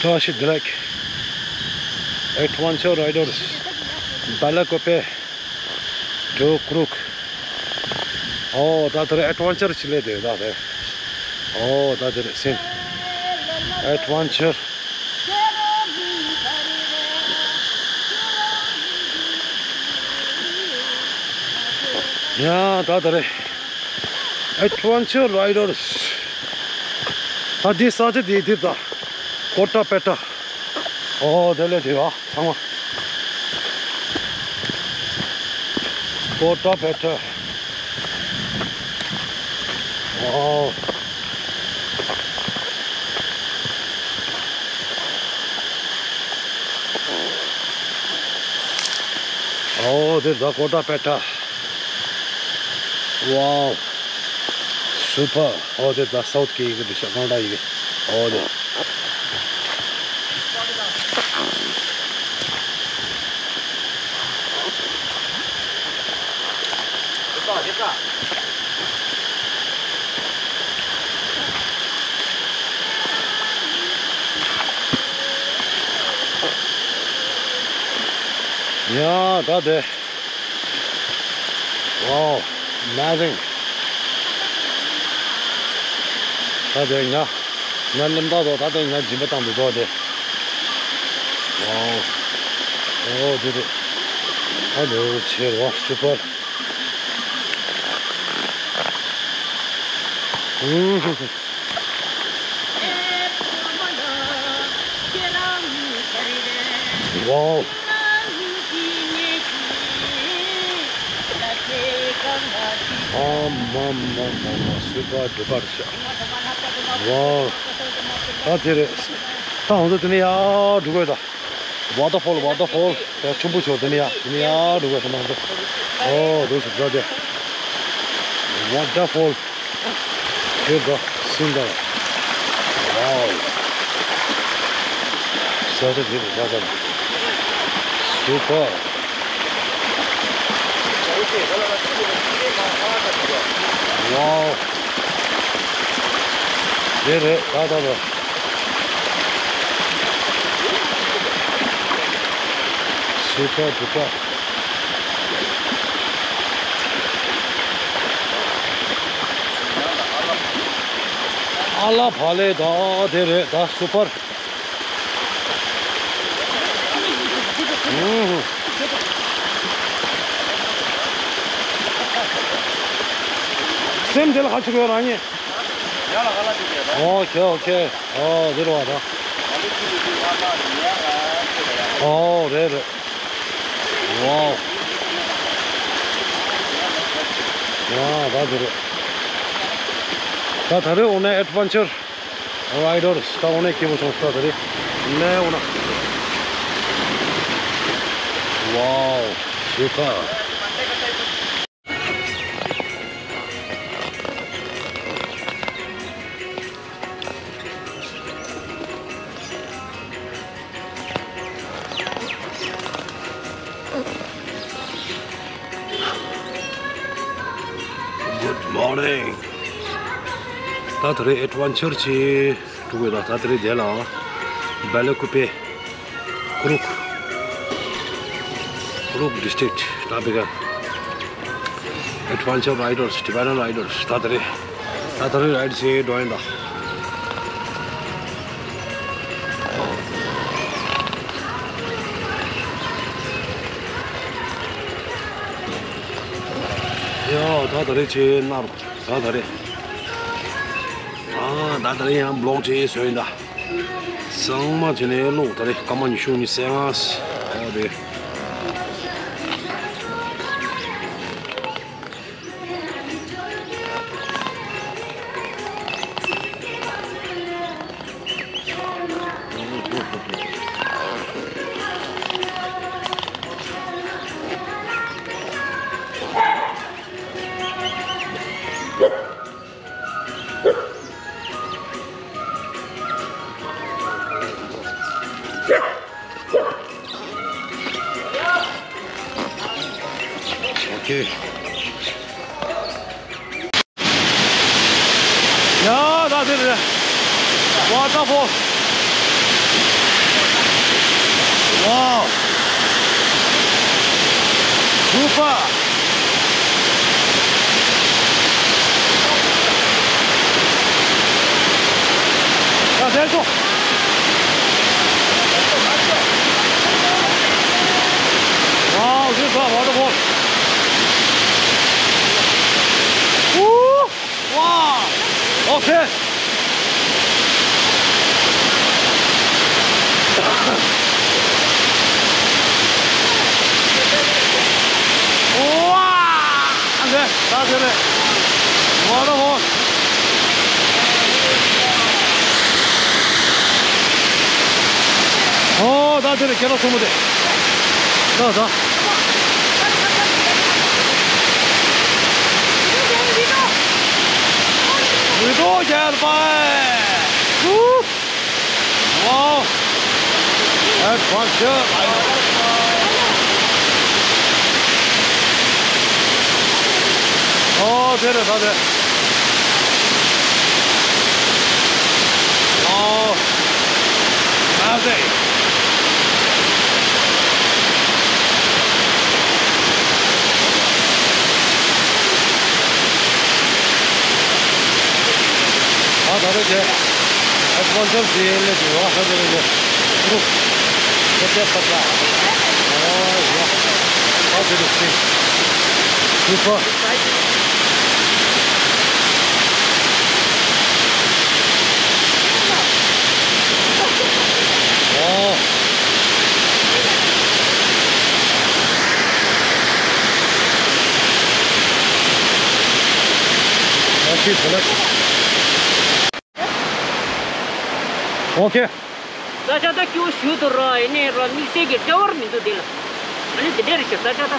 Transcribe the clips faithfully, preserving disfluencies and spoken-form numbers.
Tashi Drake, Adventure Riders, Balakope, Dukruk. Oh, that adventure chile de, that. Oh, that is same. Adventure. Yeah, that. Adventure Riders. ད་འདི་ས་ཆ་འདི་འདིར་ད། ཀོ་ཊ་པེ་ཊ། ཨོ་དེ་ལས་དེ་བ་ཚང་མ། ཀོ་ཊ་པེ་ཊ། ཨོ། ཨོ་དེ་ད་ཀོ་ཊ་པེ་ཊ། Wow, super. Oh, the, the south ke ye dusha kanda ye. Oh, the. Yeah, that. Wow, amazing. ད་དེ་ང་། ང་ལམ་ཐག་ཐོག་ད་དེ་ང་སྦྱིན་པ་བཏང་འདུག་ཐོག་དེ། Wow. ཨོ་དེ་དེ། ཨ་ལོ་ཆེ་བ་super. ཨུམ། Wow. ཨ་མ་མ་མ་མ། སུ་པར་ཌུ་པར་ཤ། Wow. ད་དེ་རེད། ད་ང་ཚོ་དེ་ནས་ཡར་འགྲོ་དགོས་ད། Waterfall, waterfall. ད་ཆུ་བོ་ཆུ་བོ་དེ་ནས་ཡར། དེ་ནས་ཡར་འགྲོ་དགོས་ད་ང་ཚོ། ཨོ་དེ་སུ་ད་དེ། Waterfall. Here the single. Wow. Such a beautiful weather. Super. Wow. Here, da, da, da. Super, super. ཨ་ལ་ཕ་ལེ་ད་དེ་རེད་ད། སུ་པར། ཨུམ། སེམས་དེ་ལ་ཁ་ཆུ་གོ་རང་ཉིད། ཨོ་ཁེ་ཨོ་ཁེ། ཨོ་དེ་རེད་བ་ད། ཨོ་རེད་རེད། Wow. ཡ་ད་དེ་རེད། ད་ད་རེས་འོ་ན་Adventure Riders ད་འོ་ན་སྐྱིད་པོ་བྱུང་སོང་། ད་ད་རེས་ནས་འོ་ན། Wow, super. Good morning. ད་ད་རེས་Adventure ཆེ་འགྲོ་དགོས་ལ། ད་ད་རེས་དེ་ལ་Balakope, Kuruk, Kuruk District ད་བི་ག Adventure Riders, Tibetan Riders ད་ད་རེས། ད་ད་རེས་རའི་ཌི་བྱེད་འགྲོ་ཡིན་ད། ཡ་ད་ད་རེས་ཆེ་ནར། ད་ད་རེས། ཨ་ད་ད་རེས་ཡང་བི་ལོག་ཆེ་བཟོས་ཡིན་ད། ཚང་མ་བྱས་ནས་ལོག་ད་རེས་སྐར་མ་ཉི་ཤུ་ཉི་ཤུ་རྩ་ལྔ། ཨོ་རེད། ཨོ་ཁེ། ཡ་ད་དེ་རེད། Waterfall. Wow. Super. 자, 내줘. Wow, this is a waterfall. Woo! Wow. Okay. Wow. 네, 다 되네. Waterfall. 어, 다 되네. 계속 숨어대. 자, 자. We go, Jalpai. Woo. Wow. That's for sure. Oh, there it is, there. Oh. That's it. ད་ད་རེས་ཀྱི་ཨེ་སི་པན་ཇར་ཟེར་ཡས་ལས་ཀྱི་རོ་ཧ་ཧ་ལས་ཀྱི་ཀུ་རུ་ཀ་ཏེ་པ་ཏ། ཨོ་ཡ། ཨ་ཟེར་རེ་སི་ཀྲིན། སུ་པར། ཨོ། ཨ་ཤི་ཐོ་ལེ། ཨོ་ཁེ། ས་ཆ་ད་སྐྱིད་པོ་ཞུ་དུ་ར་ཡིན་ནས་ར་དམིགས་བསལ་གྱི་བྲེལ་བ་མི་འདུག་དེ་ལ། ཨ་ནི་དེ་འདྲ་རེད་ཤག་ས་ཆ་ད།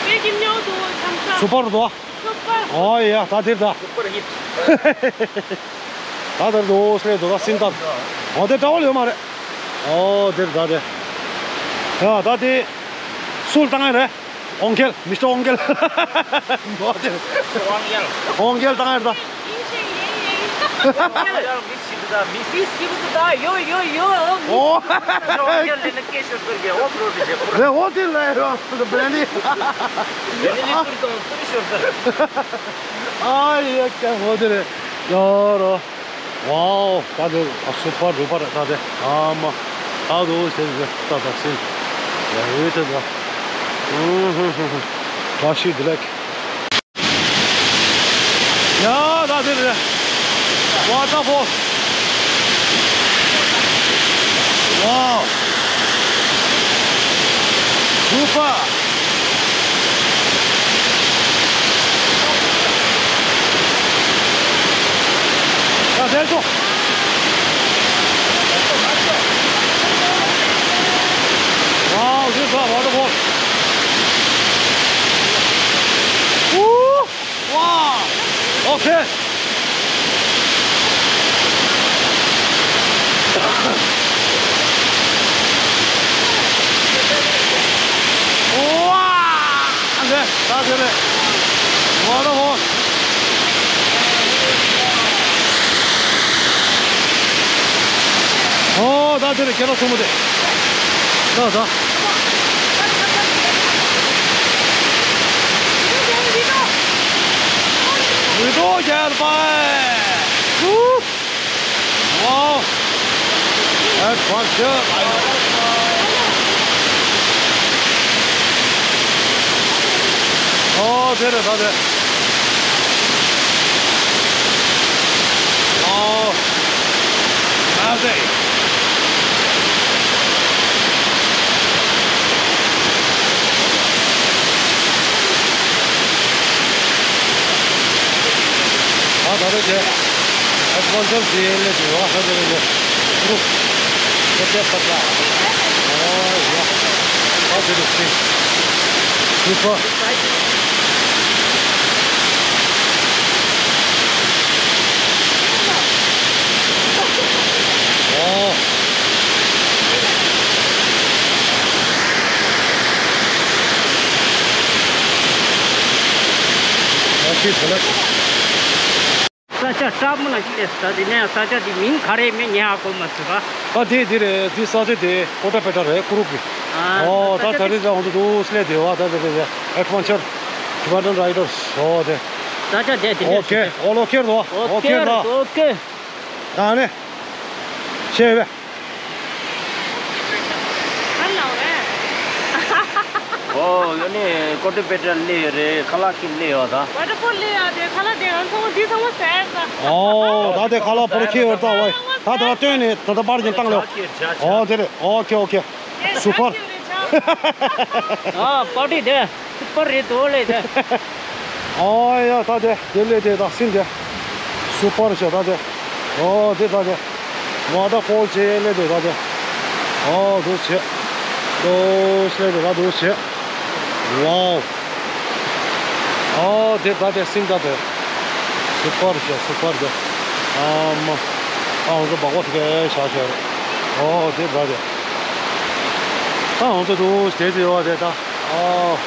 དཔེ་ཀྱི་མཉམ་དུ་ཆང་ས། སུ་པར་དོ། སུ་པར། ཨོ་ཡ་ད་དེར་ད། སུ་པར་ཧིཊ། ད་དེར་དོ་སླེ་དོ་ད་སིན་ཏར། ཨོ་དེ་ཏྲ་ཝལ་ཡོད་མ་རེད། ཨོ་དེར་ད་དེ། ཡ་ད་དེ། སུལ་བཏང་ཡ་རེད། ཨོང་ཁེལ། མི་སི་ཊར་ཨོང་ཁེལ། ཨོང་ཁེལ། ཨོང་ཁེལ་བཏང་ཡ་རེད་ད། ཨོང་ཁེལ་མི་སི་ཞིག་ད་མི་སི། མི་སི་ཞིག་ད་ཡོ་ཡོ་ཡོ། ཨོ། ཨོང་ཁེལ་ལེན་ན་སྐད་ཤོར་ཟེར་གི་ཨོ་ཕྲོ་རེ་ཞེ་པོ། རེད་ཨོ་དེ་ལ་ཡོ་བེ་ནི། བེ་ནི་ལི་ཀུར་དང་ཕུར་ཤོར་ཟེར། ཨ་ཡེ་ཀ་ཨོ་དེ་རེད། ཡོ་རོ། Wow, ད་དེ་ཨ་སུ་པར་ཌུ་པར་ད་དེ་ཨ་མ་ད་དུ་ཟེར་ཟེར་ད་ད་ཟེར་ཡ་ཡོད་དེ་ད། ཧུམ་ཧུམ་ཧུམ་ཧུམ། ཀ་ཤི་དི་ལེག། ཡ་ད་དེ་རེད། ཝ་ཊར་ཕོལ། Wow. Super. ད་དེ་ཚོ། Wow, this is a waterfall. Woo! Wow. Okay. Wow. ད་དེ་རེད། Waterfall. ཨོ་ད་དེ་རེད། ཁྱེད་རང་སོང་མོ་དེ། ད་ད། We go, Jalpai. Woo! Wow. That's for sure. ཨོ་དེ་རེད་ད་དེ། ཨོ། ཨ་ཟེ། ད་ད་རེས་ཀྱི་ཨེ་སི་པན་ཇར་ཟེར་ཡས་ལས་ཀྱི་རོ་ཧ་ཧ་ལས་ཀྱི་ཀུ་རུ་ཀ་ཏེ་པ་ཏ། ཨོ་ཡ། ཨ་ཟེར་རེ་སི་ཀྲིན། སུ་པར། ཨོ། ཨ་ཤི་ཐོ་ལེ། ས་ཆ་སྲབ་མོ་ལ་ཅིག་སླེབས་སོང་། ད་དེ་ནས་ས་ཆ་དེ་མིང་ག་རེ་མིན་ངས་ཧ་གོ་མ་ཐུབ་པ། ད་དེ་དེ་རེད། དེ་ས་ཆ་དེ་ཀོ་ཏ་པེ་ཏ་རེད། ཀུ་རུབ་ཀྱི། ཨ། ཨོ་ད་ད་རེས་ད་ཧོན་དུ་དུ་སླེབས་དེ་བ། ད་དེ་རེད། ཨེ་ཌི་ཝེན་ཅར་ཊི་བེ་ཊན་རའི་ཌར་སི། ཨོ་དེ། ད་ཆ་དེ་དེ་ཨོ་ཁེ། ཨོ་ལོ་ཁེར་དོ། ཨོ་ཁེར་དོ། ཨོ་ཁེ། ད་ནི་ཤེས་བས། ཨོ་ཡོ་ནི་ཀོ་ཏ་པེ་ཏ་སླེབས་ཡོད་རེད། ཁ་ལག་ཁྱེར་སླེབས་ཡོད་ད། ཝ་ཊར་ཕོལ་སླེབས་ཡོད་དེ། ཁ་ལག་དེ་ང་ཚོ་འདི་ཚང་མ་ཟས་ད། ཨོ་ད་དེ་ཁ་ལག་ཕོར་ཁྱེར་ཡོད་ད། ཝའི་ད་དེ་ལ་སྟོན་ནས་ད་ད་པར་གྱིན་བཏང་ལེ། ཨོ་དེ་རེད། ཨོ་ཁེ་ཨོ་ཁེ། སུ་པར། ཨ་པར་ཊི་དེ་སུ་པར་རེད་དོ་ལེ་དེ། ཨོ་ཡ་ད་དེ་དེ་ལེ་དེ་ད་སིན་དེ་སུ་པར་ཤ་ད་དེ། ཨོ་དེ་ད་དེ་ཝ་ཊར་ཕོལ་ཅེ་ལེ་དེ་ད་དེ། ཨོ་དུ་ཆེ་དུ་ཤེ་དེ་ད་དུ་ཆེ། ཝའོ། ཨོ་དེ་ད་དེ་སིན་ད་དེ་སུ་པར་ཤ་སུ་པར་དེ། ཨ་མ་ཨ་ང་ཚོ་སྦག་སྦག་དེ་གས་ཤ་ཤ་རེད། ཨོ་དེ་ད་དེ། ད་ང་ཚོ་དུ་དེ་དེ་ཡོད་དེ་ད། ཨོ།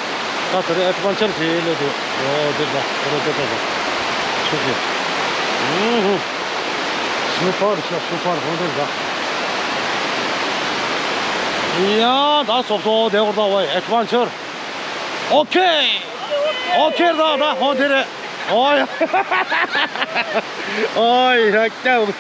ད་དེ་རེད། ཨེ་ཌི་ཝེན་ཅར་ཅེ་ལེ་དུ། ཨོ་དེ་ད་དེ་རེད་དེ་ད་ད། ཆུ་ཁེ། ཧུམ་ཧུམ། སུ་པར་ཤ་སུ་པར་ཧོ་དེ་ད། ཡ་ད་སོབ་སོ་དེ་བར་ད་ཝའི་ཨེ་ཌི་ཝེན་ཅར། ཨོ་ཁེ། ཨོ་ཁེ་ད་ད་ཧོ་དེ་རེད། ཨོ་ཡ། ཨོ་ཡ་ཀྱ།